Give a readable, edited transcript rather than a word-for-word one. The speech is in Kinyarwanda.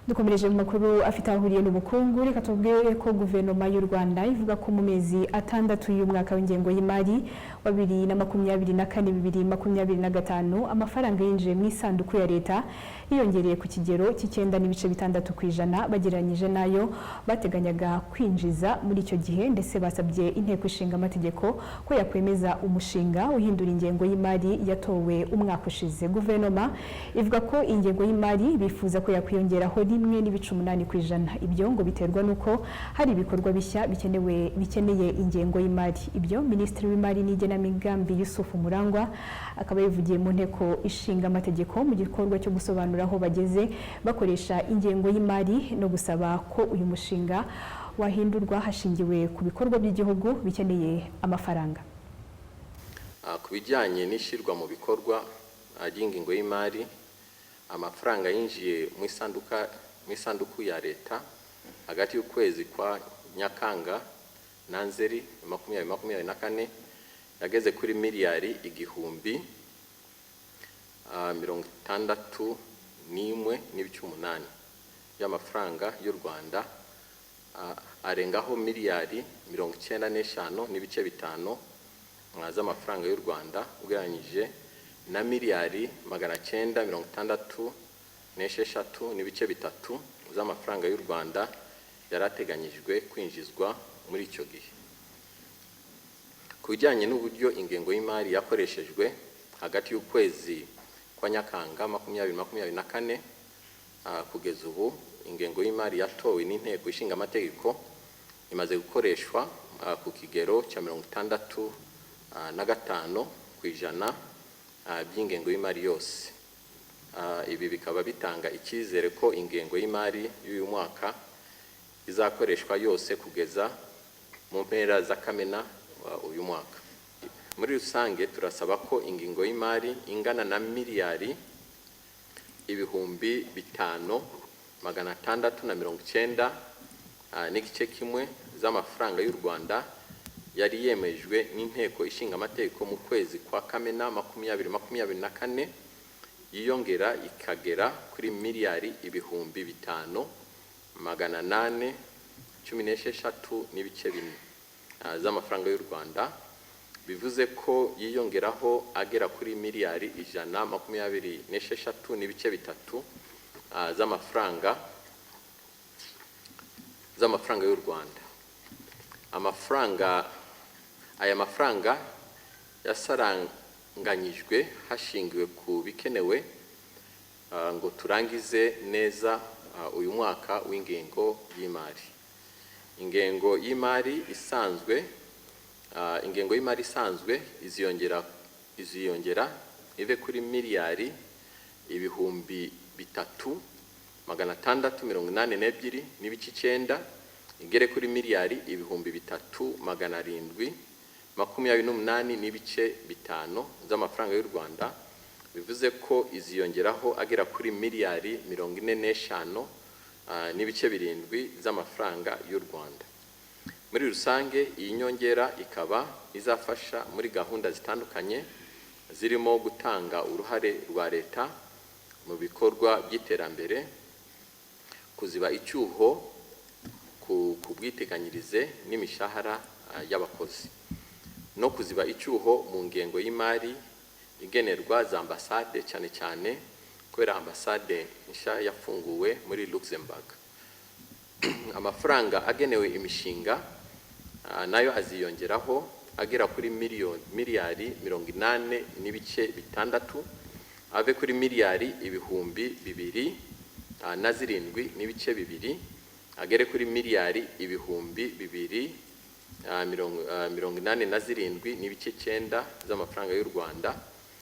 Dukomereje mu makuru afite aho ahuriye n'ubukungu. Reka tubwire ko Guverinoma y'u Rwanda ivuga ko mu mezi 6 y'umwaka w'ingengo y'imari wa 2024, 2025, amafaranga yinjiye mu isanduku ya leta yiyongereye ku kigero cy'9.6% bagereranyije n'ayo bateganyaga kwinjiza muri icyo gihe. Ndetse basabye Inteko Ishinga Amategeko ko yakwemeza umushinga uhindura ingengo y'imari yatowe umwaka ushize. Guverinoma ivuga ko ingengo y'imari bifuza ko yakwiyongeraho 1.8%. Ibyo ngo biterwa n'uko hari ibikorwa bishya bikenewe, bikeneye ingengo y'imari. Ibyo Minisitiri w'Imari n'Igenamigambi, Yusufu Murangwa, akaba yivugiye mu Nteko Ishinga Amategeko mu gikorwa cyo gusobanura aho bageze bakoresha ingengo y'imari no gusaba ko uyu mushinga wahindurwa hashingiwe ku bikorwa by'igihugu bikeneye amafaranga. Ku bijyanye n'ishyirwa mu bikorwa ry'ingengo y'imari, amafaranga yinjiye mu isanduku ya leta hagati y'ukwezi kwa Nyakanga na Nzeri 2024 yageze kuri miliyari 1061.8 y'amafaranga y'u Rwanda, arengaho miliyari 95.5 z'amafaranga y'u Rwanda ugereranyije na miliyari 966.3 z'amafaranga y'u Rwanda yari ateganyijwe kwinjizwa muri icyo gihe. Ku bijyanye n'uburyo ingengo y'imari yakoreshejwe hagati y'ukwezi kwa Nyakanga 2024 kugeza ubu, ingengo y'imari yatowe n'Inteko Ishinga Amategeko imaze gukoreshwa ku kigero cya 65% by'ingengo y'imari yose. Ibi bikaba bitanga icyizere ko ingengo y'imari y'uyu mwaka izakoreshwa yose kugeza mu mpera za Kamena uyu mwaka. Muri rusange, turasaba ko ingengo y'imari ingana na miliyari 5690.1 z'amafaranga y'u Rwanda yari yemejwe n'Inteko Ishinga Amategeko mu kwezi kwa Kamena 2024 yiyongera ikagera kuri miliyari 5816.4 z'amafaranga y'u Rwanda, bivuze ko yiyongeraho agera kuri miliyari 126.3 z'amafaranga y'u Rwanda. Aya mafaranga yasaranganyijwe hashingiwe ku bikenewe ngo turangize neza uyu mwaka w'ingengo y'imari. Ingengo y'imari isanzwe iziyongera ive kuri miliyari 3682.9 igere kuri miliyari 3728.5 z'amafaranga y'u Rwanda, bivuze ko iziyongeraho agera kuri miliyari 45.7 z'amafaranga y'u Rwanda. Muri rusange, iyi nyongera ikaba izafasha muri gahunda zitandukanye zirimo gutanga uruhare rwa leta mu bikorwa by'iterambere, kuziba icyuho ku bwiteganyirize n'imishahara y'abakozi, no kuziba icyuho mu ngengo y'imari igenerwa za ambasade, cyane cyane kubera ambasade nshya yafunguwe muri Luxembourg. Amafaranga agenewe imishinga nayo aziyongeraho agera kuri miliyari 80.6, ave kuri miliyari 2007.2 agere kuri miliyari 2087.9 z'amafaranga y'u Rwanda.